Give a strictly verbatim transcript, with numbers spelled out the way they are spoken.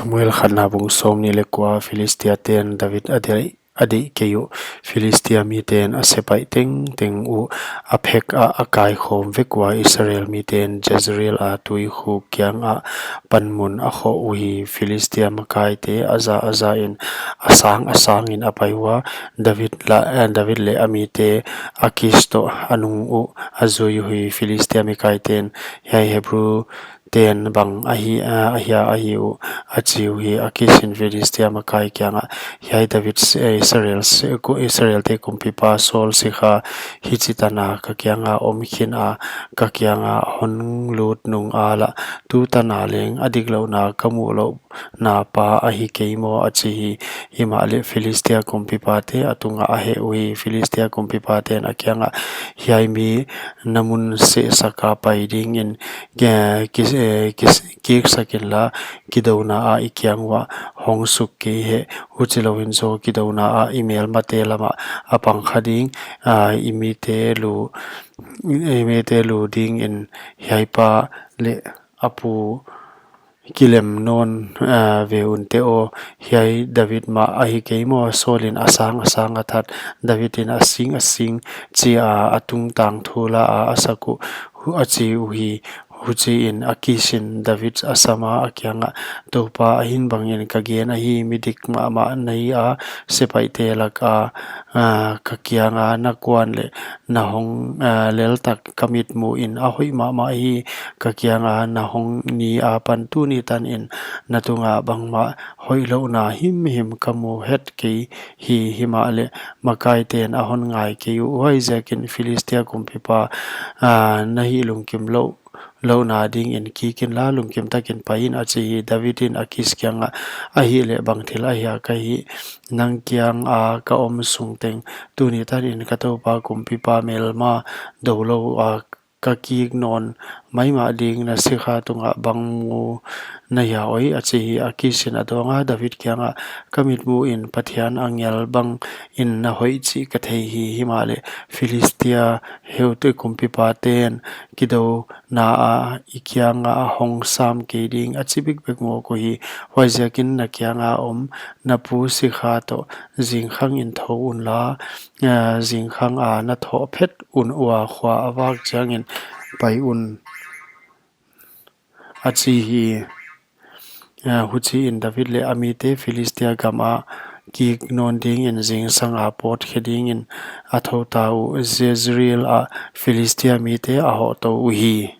Samuel khatna bung sawmnih leh kua. Philistia ten David a deih, a deih kei uh. Philistia miten a sepaih tengteng uh a phek a, a kaikhawm vek ua, Israel miten Jezreel a tuikhuk kiangah panmun a khoh uhi. Philistia makaite a za a za in, a sang a sang in a pai ua, David la, eh, David leh a mite Akis toh a nung uh a zui uhi. Philistia mikaiten, "Hiai Hebru ten bang ahi, ah, ahia ahi uh?" a chi uhi. Akis in Philistia makai kiangah, "Hiai David, eh, Israel, Israelte kumpipa Saul sikha hichi tana ka kianga om khin a, ka kianga hon lut nung a lah, tu tana leng a diklouhna ka muh louh na pa ahi kei maw?" a chi hi. Himahleh Philistia kumpipate a tungah a heh uhi. Philistia kumpipaten a kiangah, "Hiai mi na mun sehsak a pai dingin, eh, kis-, eh, kis-, kiksak inla, kidouna a i kiang uah hong suk kei hen. Huchilouin zaw kidouna a i melmate lamah a pang kha ding, ah, i mite lu, i mite lu dingin hiai pa leh a pu kilem nawn, ah, ve un te aw. Hiai David mah ahi kei maw? Saul in a sang a sang a that, David in a sing a sing chi a, a tungtang thu la a, a sak uh," a chi uhi. Huchiin Akis in David a sam a, a kiangah, "Toupa ahin bangin ka gen ahi, midik mahmah na hi a, sepaihte laka, ah, ka kianga na kuan leh na hong, ah, lel tak ka mitmuhin a hoih mahmah hi. Ka kianga na hong ni apan tuni tanin na tunga bangmah hoihlouhna himhim ka mu het kei hi. Himahleh makaiten a hon ngai kei uh. Huaiziakin Philistia kumpipa, ah, na hih lungkim louh, louhna dingin kik inla, lungkim takin pai in," a chi hi. David in Akis kiangah, "Ahihleh bang thil ahia ka hih? Nang kianga ka om sung teng tuni tanin ka toupa kumpipa melma doulou a ka kik nawn maimah ding na sikha tungah bang mu na hia oi?" a chi hi. Akis in a dawng a, David kiangah, "Ka mitmuhin Pathian angel bangin na hoih chih ka thei hi. Himahleh Philistia heutui kumpipaten kidouna a i kianga hong sam kei ding a chi bikbik mawk uhi. Huaiziakin na kianga om na pu sikha toh zingkhang in thou unla, ah, zingkhang a na thoh phet un ua khua a vak chiangin pai un," a chi hi. Ah, huchiin David leh a mite Philistia gama kik nawn dingin zingsang a pawt khe dingin a thou ta uh. Jezreel ah Philistia mite a hoh tou uhi.